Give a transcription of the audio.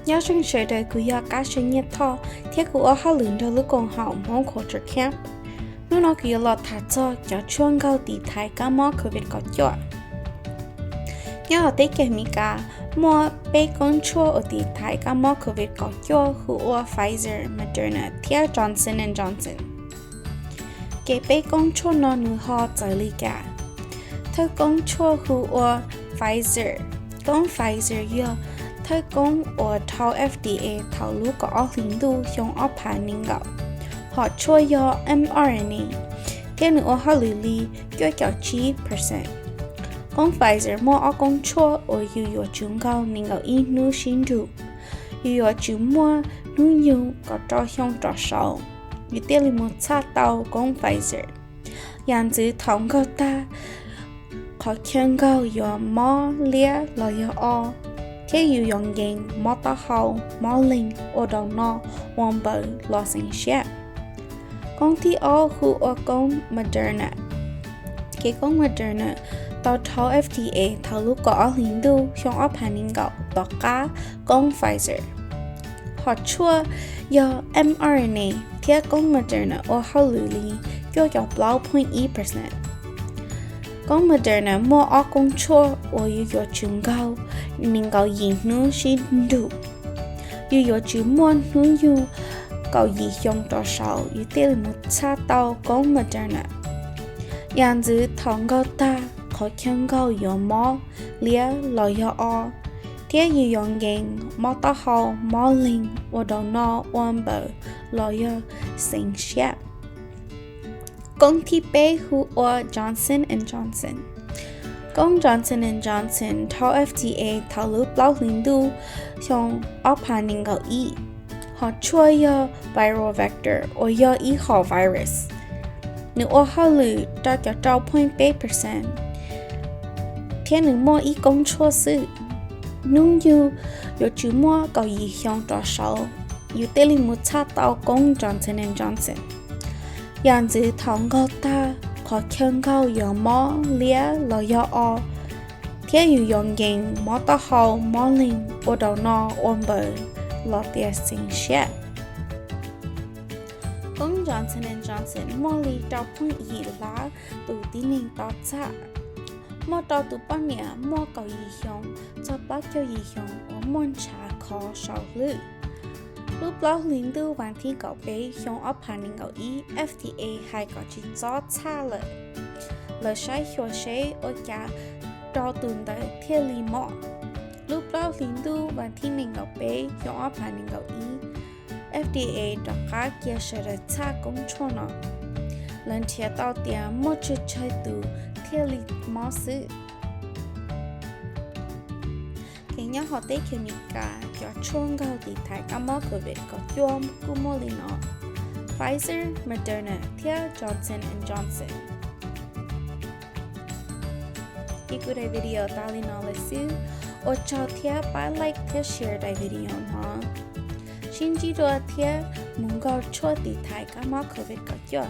Nyob zoo sawv daws, kuv yog Kab Sab Nyiaj Thoj thiab kuv ua hauj lwm nrog lub koom haum Hmoob Culture Camp. Hnub no kuv yuav los tham txog cov tshuaj nkaug tiv thaiv kab mob covid kaum cuaj. Nyob hauv teb chaws Amelikas muaj peb koob tshuaj uas tiv thaiv kab mob covid kaum cuaj hu ua Pfizer, Moderna thiab Johnson and Johnson. Ces peb koob tshuaj no nws ho txawv li cas? Thawj koob tshuaj hu ua Pfizer. Koob Pfizer yog thawj koob uas dhau F D A thaum lub kaum ob hlis ntuj xyoo ob phav nees nkaum. Hom tshuaj yog mRNA thiab nws ua hauj lwm li cuaj caum tsib percent. Koob Pfizer muaj ob koob tshuaj uas yus yuav tsum nkaug nees nkaum ib hnub sib nrug. Yus yuav tsum muaj hnub nyoog kaum rau xyoo rov saud, yus thiaj li mus txhaj tau koob Pfizer. Yam ntxwv thaum nkaug tag, qhov chaw nkaug yuav mob liab los yog o, thiab yus yuav nkees mob taub hau, mob leeg, ua daus no, ua npaws los xeev siab. Koob thib ob hu ua koob Moderna. Ces koob Moderna tau dhau F D A thaum lub kaum ob hlis ntuj xyoo ob phav nees nkaum tom qab koob Pfizer. Hom tshuaj yog mRNA thiab koob Moderna ua hauj lwm li cuaj caum plaub point ib percent. Koob Moderna muaj ob koob tshuaj uas yus yuav tsum nkaug nees nkaum yim hnub sib nrug. Yus yuav tsum muaj hnub nyoog kaum yim xyoo rov saud yus thiaj li mus txhaj tau koob Moderna. Yam ntxwv thaum nkaug tag, qhov chaw nkaug yuav mob liab los yog o, thiab yus yuav nkees mob taub hau, mob leeg, ua daus no, ua npaws los yog xeev siab. Koob thib peb hu ua Johnson and Johnson. Koob Johnson and Johnson dhau F D A thaum lub plaub hlis ntuj xyoo ob phav nees nkaum ib. Hom tshuaj yog viral vector uas yog ib hom virus. Nws ua hauj lwm rau caum rau point peb percent, thiab nws muaj ib koob tshuaj xwb. Hnub nyoog yuav tsum muaj kaum yim xyoo rov saud yus thiaj li mus txhaj tau koob Johnson and Johnson. Yam ntxwv thaum nkaug tag, qhov chaw nkaug yuav mob liab los yog o, thiab yus yuav nkees mob taub hau, mob leeg, ua daus no, ua npaws los tias xeev siab. Koob Johnson and Johnson muaj li rau point yim lab tus tib neeg tau txhaj. Muaj rau tus poj niam muaj kaum yim xyoo txog plaub caug yim xyoo uas muaj ntshav khov saum hlwb. Lub plaub hlis ntuj vas thib kaum peb xyoo ob phav nees nkaum ib, F D A hais kom tsis txhob txhaj lawm. Lawv saib xyuas seb ua cas rau tus ntawd thiaj li mob. Lub plaub hlis ntuj vas thib nees nkaum peb xyoo ob phav nees nkaum ib, F D A rov qab cia sawv daws txhaj koob tshuaj no. Lawv nrhiav tau tias muaj tsawg tsawg tus thiaj li mob xwb. Ces nyob hauv teb chaws Amelikas cov tshuaj nkaug tiv thaiv kab mob covid kaum cuaj kuj muaj li no: Pfizer, Moderna thiab Johnson and Johnson. Ces kuv daim video tas li no lawm xwb. Ua tsaug thiab pab like thiab share daim video no. Sib ntsib dua thiab mus nkaug tshuaj tiv thaiv kab mob covid kaum cuaj.